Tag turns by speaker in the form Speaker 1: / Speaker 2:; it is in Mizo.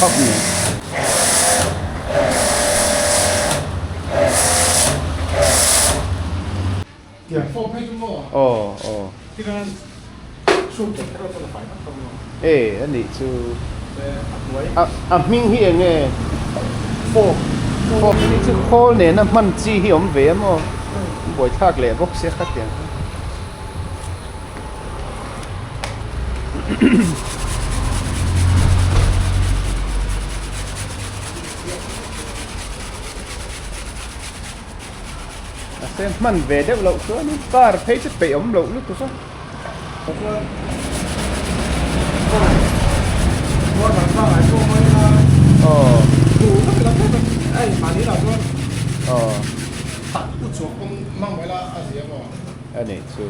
Speaker 1: khawp mai. Aw aw. E a nih chu. A hming hi eng nge? Fork. Fork hi chu khawl nena hman chi hi awm ve a maw? Buaithlak leh bawk sia khatiang kha. Mahse hman ve deuh loh chuanin car phei chu peih awm loh lutuk a. Aw. Aw. A nih chu.